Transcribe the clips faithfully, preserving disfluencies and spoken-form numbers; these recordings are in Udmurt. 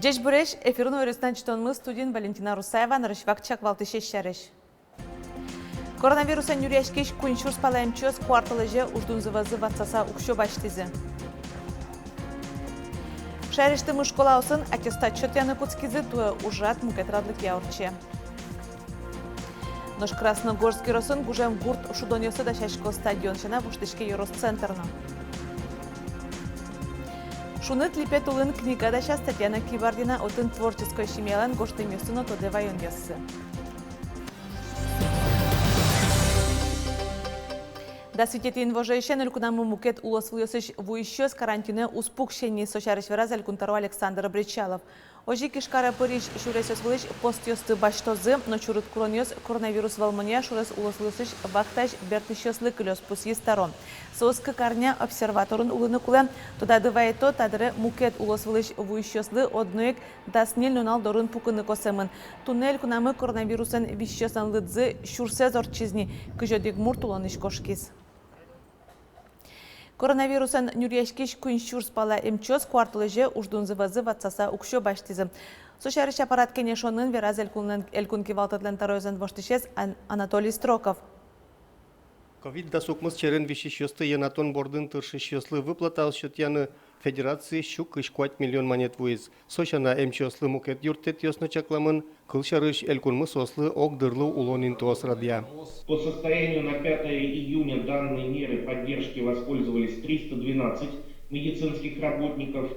Ӟечбуресь! Эфирын «Иворъёс» но ӵытонмы, студиын Валентина Русаева. Нырысь вакчияк валтӥсез сярысь. Коронавирусэн нюръяськись куинь сюрс пала эмчиос куартолэзе уждунзы вӧзы ватсаса уксё басьтӥзы. Шаерысьтымы школаосын аттестат сётъяны кутскизы, туэ ужрад мукет радлыкъя ортче. Нош Красногорск ёросын гужем гурт шудонъёслы дасяськоз, стадион сяна воштӥське ёрос центр но. Шуныт липет улын книга дасяз Татьяна Кибардина, отын творческой семьялэн гожтэмъёссы но тодэ ваёнъёссы. Дас витетӥ инвожоысен элькунамы мукет улосвылъёсысь вуисьёс карантинэ уз пуксьы ни. Со сярысь вераз Элькунтӧро Александр Бречалов. Озьы ик Ижкаре пырись сюресъёс вылысь постъёсты басьтозы, но чурыт куронъёс коронавирус вӧлмонъя сюрес улосвылъёсысь вахтаысь бертӥсьёслы кылёз, пусйиз тӧро. Соос кык арня обсерваторын улыны кулэ. Тодады вайто, та дыре мукет улосвылысь вуисьёслы одно ик дас ньыль нунал дорын пукыны косэмын. Туннэ элькунамы коронавирусэн висисьёслэн лыдзы сюрсэз ортчиз ни, кызь одӥг мурт улонысь кошкиз. Коронавирусэн нюръяськись куинь сюрс пала эмчиос куартолэзе уждунзы вӧзы ватсаса уксё басьтӥзы. Со сярысь аппарат кенешонын вераз элькунлэн, элькун кивалтэтлэн тӧроезлэн воштӥсез Ан-, Анатолий Строков. Ковид дас укмыс черен висисьёсты йӧнатон бордын тыршисьёслы выплатаос сётъяны федерациысь сю кызь куать миллион манет вуиз. Со сяна эмчиослы мукет юрттэтъёс но чакламын. Кылсярысь, элькунмы соослы огдырлы улон интыос радъя. По состоянию на пятое июня данной меры поддержки воспользовались триста двенадцать медицинских работников.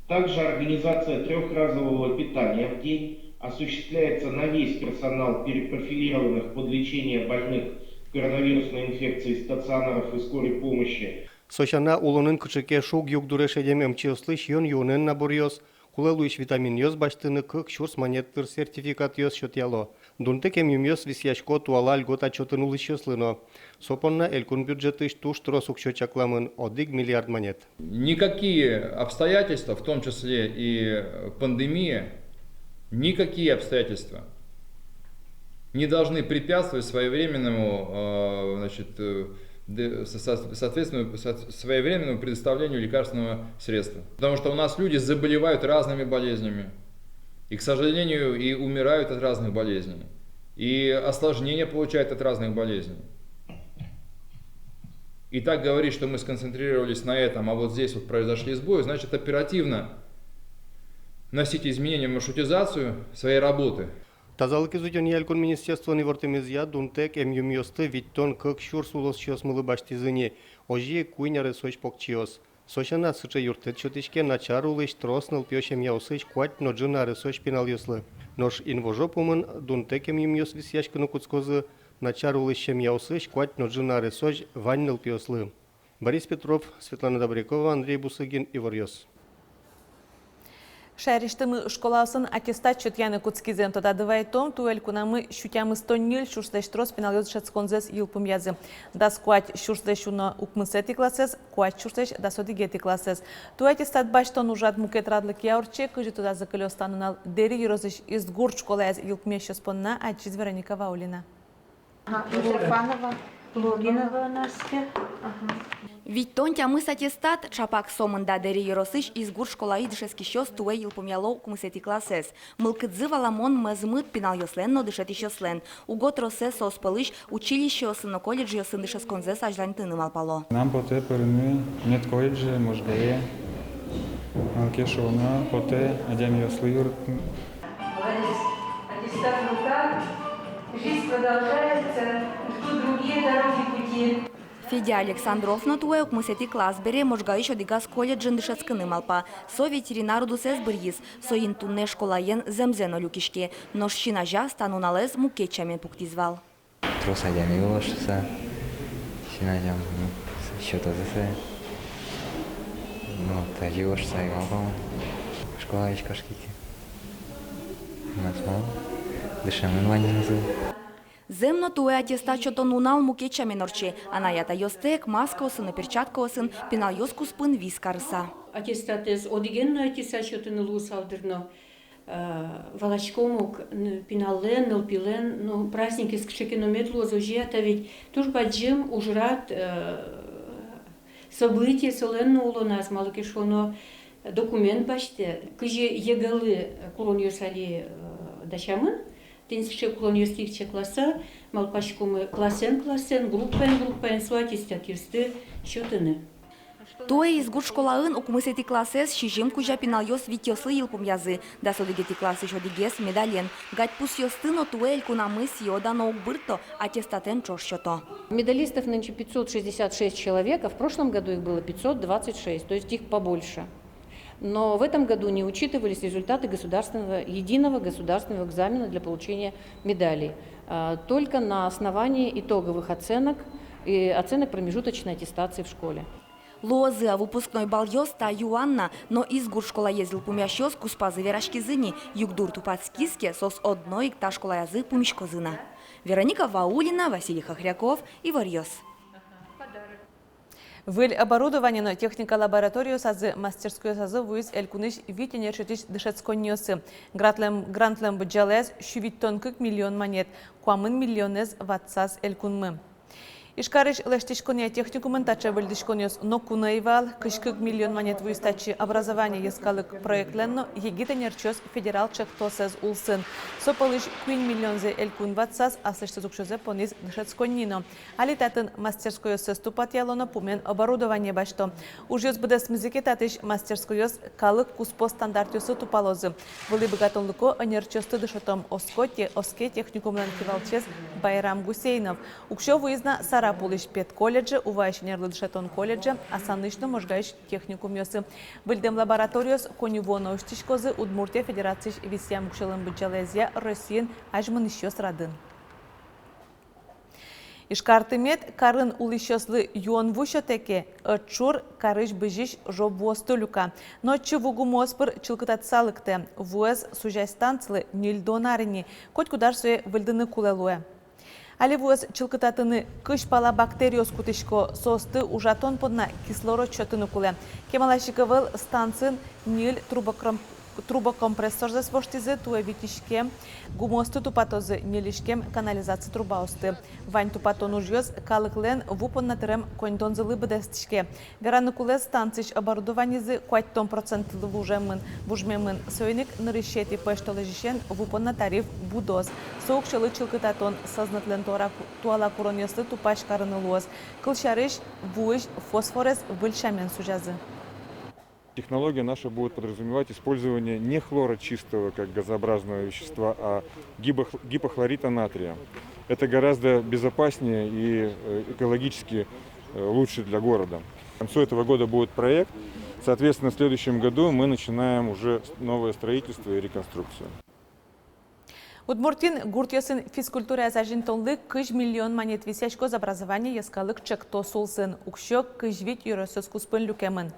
Также организация трёхразового питания в день осуществляется на весь персонал перепрофилированных под лечение больных коронавирусной инфекцией стационаров и скорой помощи. Со сяна улонын кыӵе ке шуг-юг дуре шедем эмчиослы сиён-юонэн наборъёс, кулэ луись витаминъёс басьтыны кык сюрс манет тыр сертификатъёс сётъяло. Дунтэк эмъюмъёс висъясько туала льгота чотын улӥсьёслы но. Со понна элькун бюджетысь туж трос уксё чакламын, одӥг миллиард манет. Никакие обстоятельства, в том числе и пандемия, никакие обстоятельства не должны препятствовать своевременному, э, значит, э, д-, со-, со-, соответственному, со-, своевременному предоставлению лекарственного средства. Потому что у нас люди заболевают разными болезнями. И, к сожалению, и умирают от разных болезней. И осложнения получают от разных болезней. И так говорить, что мы сконцентрировались на этом, а вот здесь вот произошли сбои, значит, оперативно вносить изменения в маршрутизацию своей работы. Тазалыкез утёнъя элькун министерствоын ивортэмезъя, дунтэк эмъюмъёсты витьтон кык сюрс улосчиосмылы басьтӥзы ни, озьы ик куинь аресозь покчиос. Со сяна, сыӵе юрттэт сётӥське начар улӥсь трос нылпиё семьяосысь куать но ӝыны аресозь пиналъёслы. Нош инвожо пумын дунтэк эмъюмъёс висъяськыны кутскозы начар улӥсь семьяосысь куать но ӝыны аресозь вань нылпиослы. Борис Петров, Светлана Добрякова, Андрей Бусыгин, «Иворъёс». Шаерысьтымы школаосын аттестат сётъяны кутскизы. Тодады вайытом, туэ элькунамы сю тямыстон ньыль сюрслэсь трос пиналъёс дышетсконзэс йылпумъязы. Дас куать сюрслэсь уно укмысэтӥ классэз, куать сюрслэсь дас одӥгетӥ классэз. Туэ аттестат басьтон ужрад мукет радлыкъя ортче. Кызьы тодазы кылёз та нунал Дэри ёросысь Изгурт школаез йылпумъясьёс понна, адӟиз Вероника Ваулина. Ага, Степанова. Логинова Настя. Ага. Витьтон тямыс аттестат, чапак сомында Дэри ёросысь Изгурт школаысь дышетскисьёс туэ йылпумъяло укмысэтӥ классэз. Мылкыдзы валамон мӧзмыт пиналъёслэн но дышетӥсьёслэн. Уго тросэз соос пӧлысь училищеосын но колледжъёсын дышетсконзэс азьланьтыны малпало. Мынам потэ пырыны медколледже Можгае, малы ке шуоно потэ адямиослы юрттыны. Молодец. Аттестат в руках. Жизнь продолжается. Ждут другие дороги, пути. Федя Александров но туэ укмысэтӥ класс бере Можгаысь одӥгаз колледжын дышетскыны малпа. Со ветеринар удысэз быръиз. Соин туннэ школаен зэмзэ но люкиське. Нош син азяз та нуналэз мукет сямен пуктӥз вал. Трос адями улоз шуса, син азям, ну, сётозы сое. Ну, тазьы улоз шуса ӧй малпа мон. Школаысь кошки ке, мас мон дышемын ваньзэ. Зэм но, туэ аттестат сётон нунал мукет сямен ортче. Анай-атайёстэк маскаосын но перчаткаосын, пиналъёс куспын вис карыса. Аттестатэз одӥген но ӧтьыса сётыны луысал дыр но, э, валаськом ук, н-, пиналлэн, нылпилэн, ну, праздникез кыӵе ке но мед луоз, озьы-а, та ведь туж бадӟым ужрад, э, событие солэн но улоназ, малы ке шуоно, Документ басьтэ, кызьы ЕГЭ-лы куронъёс али, э, дасямын, тӥни сыӵе куронъёсты ик чакласа, малпаськомы классэн-классэн, группаен-группаен со аттестатъёсты сётыны. Туэ Изгурт школаын укмысэтӥ классэз сизьым кузя пиналъёс витьёслы йылпумъязы, дас одӥгетӥ классысь одӥгез медален. Гадьпусъёсты но туэ элькунамы сӥё-дано уг бырто, аттестатэн ӵош сёто. Медалистов нынче пятьсот шестьдесят шесть человек, а в прошлом году их было пятьсот двадцать шесть, то есть их побольше. Но в этом году не учитывались результаты государственного, единого государственного экзамена для получения медалей, а, только на основании итоговых оценок и оценок промежуточной аттестации в школе. Луозы-а выпускной балъёс, та юан на, но Изгурт школаез йылпумъясьёс куспазы вераськизы ни: югдур тупатскиз ке, соос одно ик та школаязы пумиськозы на. Вероника Ваулина, Василий Хохряков, «Иворъёс». Выль оборудование но техника лабораториосазы, мастерскойёсазы вуиз элькунысь вить ӧнерчиосысь дышетсконниосы. Грантлэн, грантлэн быдӟалаез сю витьтон кык миллион манет, куамын миллионэз ватсаз элькунмы. Ижкарысь лэсьтӥськонъя техникумын таӵе выльдӥськонъёс ноку но ӧй вал. Кызь кык миллион манет вуиз татчы «Образование» йӧскалык проектлэн но «Егит ӧнерчиос» федерал чектосэз улсын. Со пӧлысь куинь миллионзэ элькун ватсаз, аслэсьтыз уксёзэ понӥз дышетсконни но. Али татын мастерскойёссэс тупатъяло но пумен оборудование басьто. Ужъёс быдэсмизы ке, татысь мастерскойёс калык куспо стандартъёслы тупалозы. Вылӥ быгатонлыко ӧнерчиосты дышетом, оско те-, оске техникумлэн кивалтӥсез Байрам Гусейнов. Уксё вуиз на Сарапулысь педколледже, Уваысь ӧнерлы дышетон колледже, Асанысь но Можгаысь техникумъёсы. Выльдэм лабораториос коньывуоно усьтӥськозы Удмуртия Федерациысь висъям уксёлэн быдӟалаезъя Россиын азьмынӥсьёс радын. Ижкар тымет карын улӥсьёслы юон ву сётэ ке, ӧтчур карысь бызись жоб вуосты люка. Но отчы ву гумыос пыр чылкытатыса лыктэ. Вуэз сузясь станцилы ньыльдон ар ини, котькуд ар сое выльдыны кулэ луэ. Али вуэз чылкытатыны кызь пала бактериос кутӥсько, соосты ужатон понна кислород сётыны кулэ. Кемалась ик ӧвӧл станциын ньыль трубокром-, трубокомпрессорзэс воштӥзы, туэ вить иськем гумыосты тупатозы, ньыль иськем канализаци трубаосты. Вань тупатон ужъёс калыклэн ву понна тырем коньдонзылы быдэстӥське. Вераны кулэ, станциысь оборудованизы куатьтон процентлы вужемын, вужмемын. Соин ик нырысетӥ пӧсьтолэзьысен ву понна тариф будоз. Со уксёлы чылкытатон сӧзнэтлэн туала ку-, туала куронъёслы тупась карыны луоз. Кылсярысь, вуысь фосфорез выль сямен сузязы. Технология наша будет подразумевать использование не хлора чистого как газообразного вещества, а гибохл-, гипохлорита натрия. Это гораздо безопаснее и, э, экологически, э, лучше для города. К концу этого года будет проект. Соответственно, в следующем году мы начинаем уже с-, новое строительство и реконструкцию. Удмуртиын гуртъёсын физкультураез азинтонлы кызь миллион манет висъяськоз «Образование» йӧскалык чектос улсын. Уксё кызь вить ёросъёс куспын люкемын.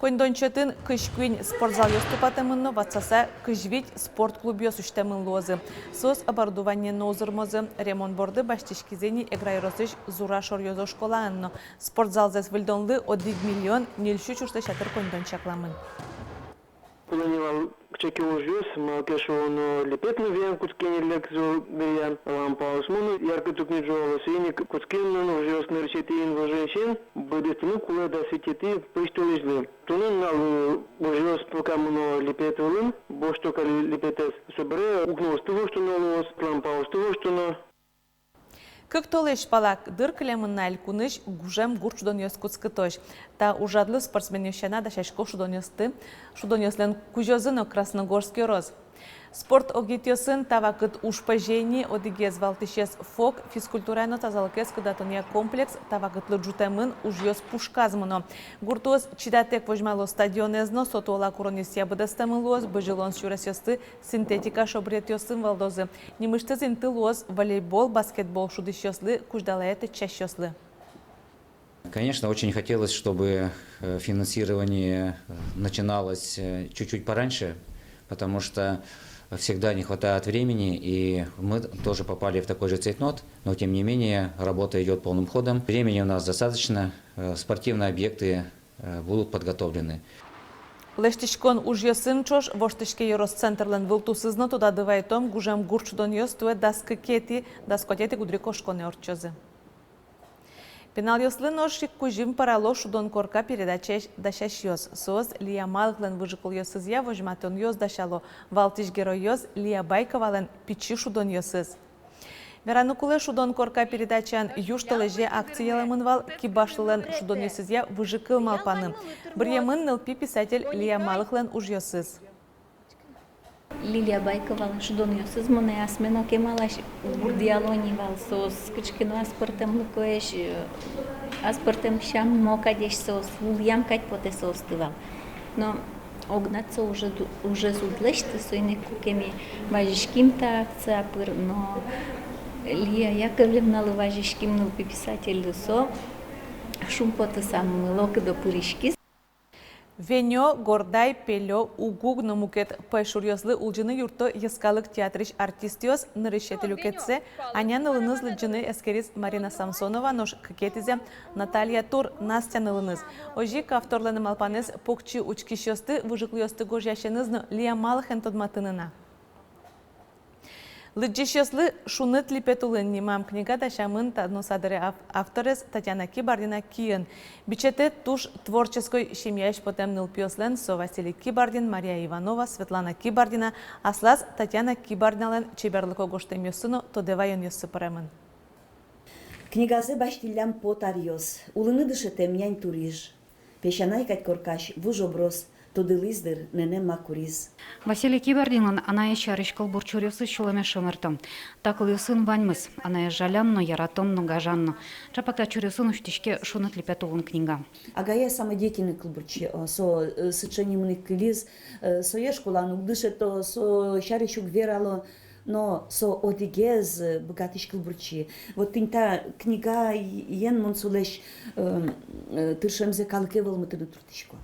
Коньдон чотын кызь куинь спортзалъёс тупатэмын но ватсаса кызь вить спорт клубъёс усьтэмын луозы. Соос оборудованиен но узырмозы. Ремонт борды басьтӥськизы ини Эгра ёросысь Зура шоръёзо школаын но. Спортзалзэс выльдонлы одӥг миллион ньыльсю сюрслэсь ятыр коньдон чакламын. Кулэ ни вал кыӵе ке ужъёс, малы ке шуоно липет но виян кутске ни лек зол дыръя, лампаос мыно яркыт ук ни ӝуало, соин ик кутске мыным ужъёс нырысетӥ инвожоысен быдэстыны кулэ дас витетӥ пӧсьтолэзьлы. Туннэ нал ужъёс пока мыно липет вылын, воштоно али липетэз, собере укноосты воштоно луоз, лампаосты воштоно. Кык толэзь пала дыр кылемын на элькунысь гужем гурт шудонъёс кутскытозь. Та ужрадлы спортсменъёс сяна дасясько шудонъёсты, шудонъёслэн кузёзы но Красногорск ёрос. Спорт огетъёсын та вакыт уж пӧзе ини. Одӥгез валтӥсез — ФОК, физкультураен но тазалыкез кыдатонъя комплекс, та вакытлы ӝутэмын, ужъёс пушказ мыно. Гуртоос чидатэк возьмало стадионэз но, со туала куронъёсъя быдэстэмын луоз, бызьылон сюресъёсты синтетика шобретъёсын вӧлдозы. Нимысьтыз инты луоз волейбол, баскетбол шудӥсьёслы, кузьдалае тэтчасьёслы. Конечно, очень хотелось, чтобы, э, финансирование, э, начиналось, э, чуть-чуть пораньше, потому что всегда не хватает времени, и мы тоже попали в такой же цейтнот, но тем не менее работа идёт полным ходом. Времени у нас достаточно, э, спортивные объекты, э, будут подготовлены. Лэсьтӥськон ужъёсын ӵош воштӥське ёрос центрлэн вылтусыз но. Тодады вайытом, гужем гурт шудонъёс туэ дас кыкетӥ, дас куатетӥ гудырикошконэ ортчозы. Пиналъёслы нош ик кузьым пӧрало «Шудон корка» передачаысь дасясьёс. Соос Лия Малыхлэн выжыкылъёсызъя возьматонъёс дасяло. Валтӥсь геройёс — Лия Байковалэн пичи шудонъёсыз. Вераны кулэ, «Шудон корка» передачаын южтолэзе акци ялэмын вал кибашлылэн шудонъёсызъя выжыкыл малпаны. Быръемын нылпи писатель Лия Малыхлэн ужъёсыз. Лилия Байковалэн шудонъёсыз монэ асме но кемалась бурдъяло ни вал. Соос кыӵе ке но аспӧртэмлыкоесь, э, аспӧртэм сяммо кадесь соос, лулъям кадь потэ соосты вал. Но огнад со ужез, ужез уд лэсьты, соин ик куке ми вазиським та акция пыр, но Лия Яковлевналы вазиським, нылпи писательлы, со шумпотыса мылокыдо пыриськиз. Венё, Гордай, Пелё, Угуг но мукет пӧйшуръёслы улӟыны юртто йӧскалык театрысь артистъёс. Нырысетӥ люкетсэ Аня нылыныз лыдӟыны эскериз Марина Самсонова, нош кыкетӥзэ Наталья Тур, Настя нылыныз. Озьы ик авторлэн малпанэз покчи учкисьёсты выжыкылъёсты гожъясеныз но Лия Малыхен тодматыны на. Лыдӟисьёслы «Шуныт липет улын» нимам книга дасямын та нуса дыре ав-, авторез Татьяна Кибардина киын. Бичетэ туж творческой семьяысь потэм нылпиослэн, со Василий Кибардин, Мария Иванова, Светлана Кибардина, аслаз Татьяна Кибардиналэн чеберлыко гожтэмъёссы но тодэ ваёнъёссы пыремын. Книгазэ басьтӥллям пот аръёс, улыны дышетэм нянь туриж. Песянай кадь коркась вуж оброс тодылӥз, дыр, нэнэ ма куриз. Василий Кибардинлэн анае сярысь кылбур чуръёсыз сюлэмме шымырто. Та кылъёсын ваньмыз: анаез жалян но, яратон но, гажан но. Чапак та чуръёсын усьтӥське «Шуныт липет улын» книга. Агае самодеятельный кылбурчи, о, со, э, сыӵе нимын ик кылиз, э, сое школаын уг дышето, со сярысь уг верало. Но со одӥгез, э, быгатӥсь кылбурчи. Вот тӥни та книгаен мон солэсь, э, э, тыршемзэ калыке вӧлмытыны туртӥсько.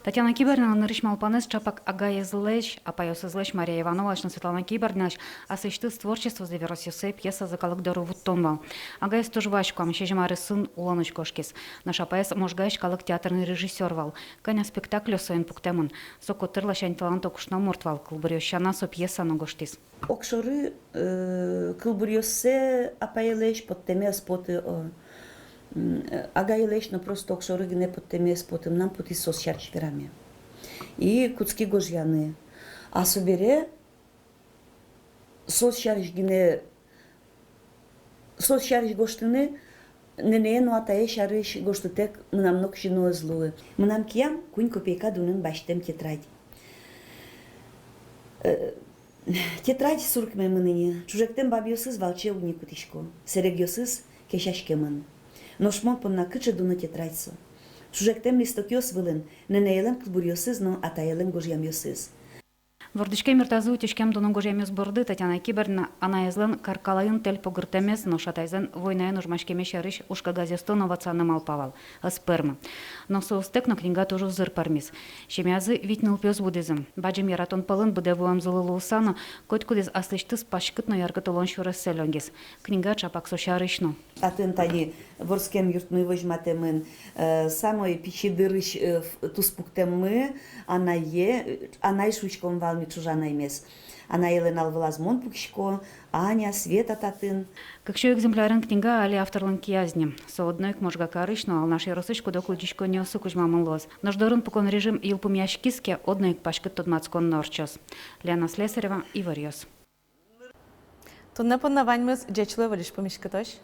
Татьяна Кибардиналэн нырысь малпанэз чапак агаезлэсь, апайёсызлэсь, Мария Ивановалэсь но Светлана Кибардиналэсь аслэсьтыз творчествозэ, веросъёссэ, пьесазэ калык доры вуттон вал. Агаез туж вазь куамын, сизьым аресъем улонысь кошкиз. Нош апаез Можгаысь калык театрын режиссёр вал. Кӧня спектакльёс соин пуктэмын. Со котыр ласянь таланто кышномурт вал, кылбуръёс сяна со пьеса но гожтӥз. Огшоры, э, кылбуръёссэ апаелэсь поттэме ӧз поты, о, м, э, агаелэсь но просто огшоры гинэ поттэме ӧз поты, мынам потӥз соос сярысь вераме. И кутски гожъяны. А собере соос сярысь гинэ, соос сярысь гожтыны, нэнэе но атае сярысь гожтытэк мынам нокызьы но ӧз луы. Мынам киям куинь копейка дунын басьтэм тетрадь. Э, Тетрадь суркмемын ини, ӵужектэм бабъёсыз валче уг ни кутӥсько, сэрегъёсыз кесяськемын. Нош мон понна кыӵе дуно тетрадь со! Ӵужектэм листокъёс вылын нэнэелэн кылбуръёсыз но атаелэн гожъямъёсыз. Вордӥськем юртазы утиськем дуно гожъямъёс борды Татьяна Кибардина анаезлэн Каркалаын тэль погыртэмез, нош атайзэн войнаын ожмаськемез сярысь ужкагазъёсты но ватсаны малпа вал. Ӧз пӧрмы. Но соостэк но книга туж узыр пӧрмиз. Семьязы вить нылпиос будӥзы. Бадӟым яратон пӧлын быдэ вуэмзылы луыса но, котькудӥз аслэсьтыз паськыт но яркыт улон сюрессэ лёгиз. Книга чапак со сярысь но. Татын тани вордскем юртмы возьматэмын, э, самой пичи дырысь, э, ф-, туспуктэммы, анае, э, анай шуиськом вал ми ӵужанаймес. Анаелэн ал вылаз мон пукисько, Аня, Света татын. Кыксё экземплярен книга али авторлэн кияз ни. Со одно ик Можга карысь но Алнаш ёросысь куд-ог улӟиськонниосы кузьмамын луоз. Нош дорын пукон режим йылпумъяськиз ке, одно ик паськыт тодматскон но ортчоз. Лена Слесарева, «Иворъёс». Туннэ понна ваньмыз. Ӟеч луэ, выльысь пумиськытозь.